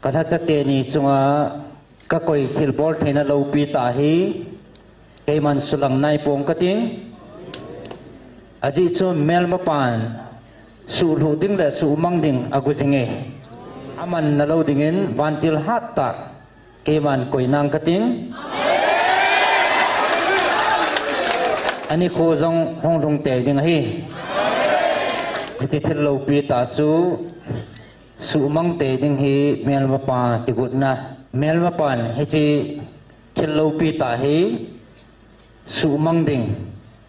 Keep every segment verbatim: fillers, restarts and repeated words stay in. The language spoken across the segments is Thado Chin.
Kalhacha teni chunga kakoi thilbol theina loupi tah hi keiman sulang naipong kating. Ajeh chu melmapan suhlhuh ding le suhmang ding agu jinge. Amanna lou dingin vantil hattah keiman koinang kating. Anikho jong hung lhung tei ding ahi. Hiche thil loupi tah chu suhmang tei ding hi melmapa kigotna. Melmapan hiche thil loupi tah hi suhmang ding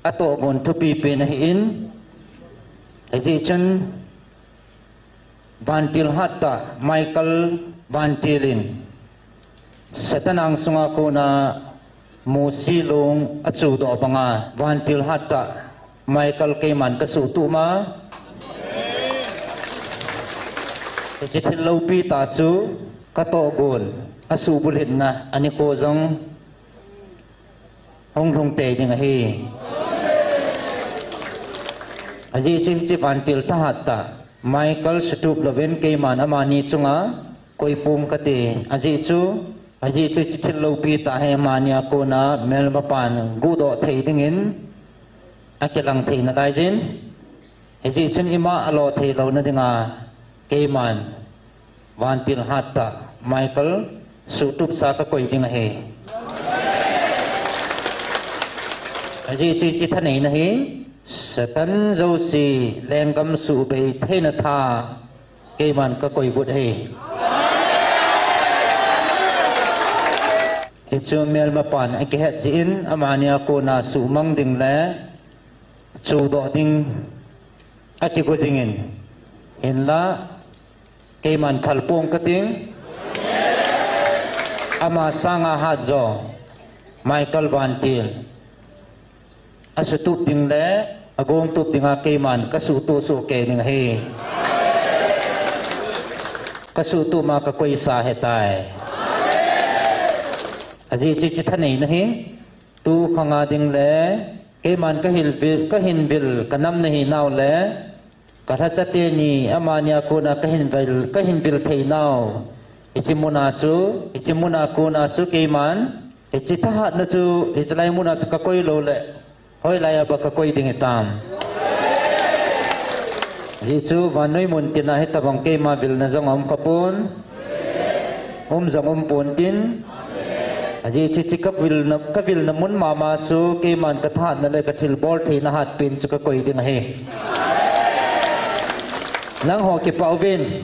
atohgon thupi pen ahin, hijeh chun vantil hattah Michael vantil in Satan angsunga kona Mosi long achudoh banga vantil hattah Michael keiman kasuhtup ma. Hiche thil loupi tah chu katohgon asuhbulhitna anikho jong hung lhung tei ding ahi. Ajeh chu hiche vantil thahattah Michael sutup louvin keiman amani chunga koipong kate. Ajeh chu, ajeh chu hiche thil loupi tah hi amani a kona melmapan guhdoh thei dingin akilang thei nalaijin. Hijeh chun ima alo thei louna dinga keiman vantil hattah Michael suhtupsa kakoi ding ahi. Ajeh chu hiche thaneina hi Satan jouse lenggam suhbei theina tha keiman kakoi got ahi. Hichu melmapan akihet jeh in amani a kona suhmang ding le chudoh ding akigo jingin, hinla keiman phalpong kating. Ama sanga hatjo Michael vantil asuhtup ding le agongtup dinga keiman kasuhtup sohkei ding ahi. Kasuhtup ma kakoisa ahitai. Ajeh chu hiche thaneina hi tukhanga ding le keiman kahin vil, kahin vil kanam nahinau le kalhacha teni amani a kona kahin vil, kahin vil theinau hiche muna chu, hiche muna kona chu keiman hiche thahatna chu hiche lai muna chu kakoi loule hoilai a ba kakoi ding hitam? Ajeh chu vannoi muntina hitobang keima vilna jong aum khapon, um jong umpon tin. Ajeh chu hiche kavilna, kavilna mun mama chu keiman kathahatna le kathilbol theina hatpen chu kakoi ding ahi. Nangho kipah uvin.